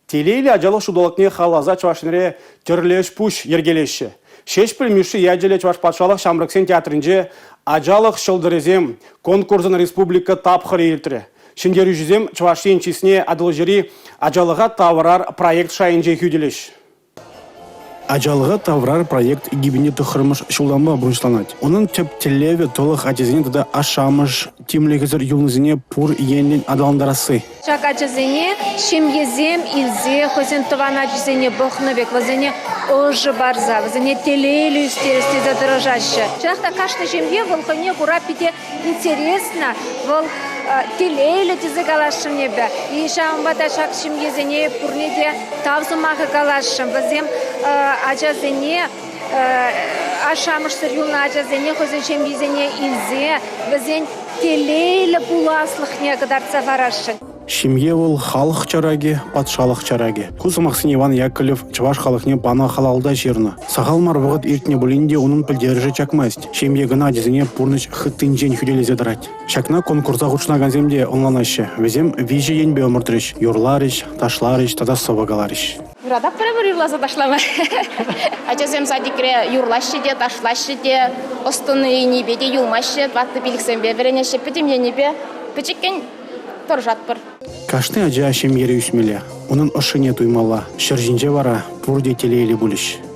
Телейлӗ ачалӑх ҫулталӑкне халалласа Чӑваш Енре тӗрлӗ ӗҫ-пуҫ йӗркелеҫҫӗ. Ҫеҫпӗл Мишши ячӗллӗ Чӑваш патшалӑх ҫамрӑксен театрӗнче «Ачалӑх ҫӑлтӑрӗсем» конкурсӑн республика тапхӑрӗ иртрӗ. Ҫӗнтерӳҫӗсем Чӑваш Ен чысне Атӑлҫири «Ачалӑха тавӑрар» проект шайӗнче хӳтӗлӗҫ. «Ачалӑха тавӑрар» проект 2009-мӗш ҫултанпа пурнӑҫланать. Унӑн тӗп тӗллевӗ – тӑлӑх ачасене тата ашшӗ-амӑш тимлӗхӗсӗр юлнисене пур енлӗн аталантарасси. Ҫак ачасене ҫемьесем илсе хӑйсен тӑван ачисене пӑхнӑ пек вӗсене ӑшӑ парса, вӗсене телейлӗ ӳстерес тесе тӑрӑшаҫҫӗ. Чӑнах та кашни ҫемье вӑл хӑйне кура питӗ интересно, вӑл телейлӗ тесе каласшӑн эпӗ. И ҫавӑнпа та ҫак ҫемьесене пурне те тав сӑмахӗ каласшӑн. Вӗсем ачасене ашшӗ-амӑшсӗр юлнӑ ачасене хӑйсен ҫемйисене илсе вӗсен телейлӗ пуласлӑхне кӑтартса парасшӑн. Ҫемье вӑл халӑх чаракӗ, патшалӑх чаракӗ. Ку сӑмахсене Иван Яковлев чӑваш халӑхне панӑ халалта ҫырнӑ. Сахал мар вӑхӑт иртнӗ пулин те унӑн пӗлтерӗшӗ чакмасть. Ҫемье кӑна ачасене пурнӑҫ хыттинчен хӳтӗлесе тӑрать. Ҫакна конкурса хутшӑнакансем те ӑнланаҫҫӗ. Вӗсем виҫӗ енпе ӑмӑртрӗҫ: юрларӗҫ, ташларӗҫ тата сӑвӑ каларӗҫ. Юрататпӑр эпир юрласа ташлама. Ачасем садикре юрлаҫҫӗ те, ташлаҫҫӗ те, ӑс-тӑн енӗпе те юлмаҫҫӗ, тӑваттӑ-пилӗксемпе вӗренеҫҫӗ. Пӗтӗм енӗпе пӗчӗккӗн тӑрӑшатпӑр. Кашни ача ҫемьере ӳсмелле, унӑн ӑшшине туймалла. Ҫӗр ҫинче вара пурте телейлӗ пулӗҫ.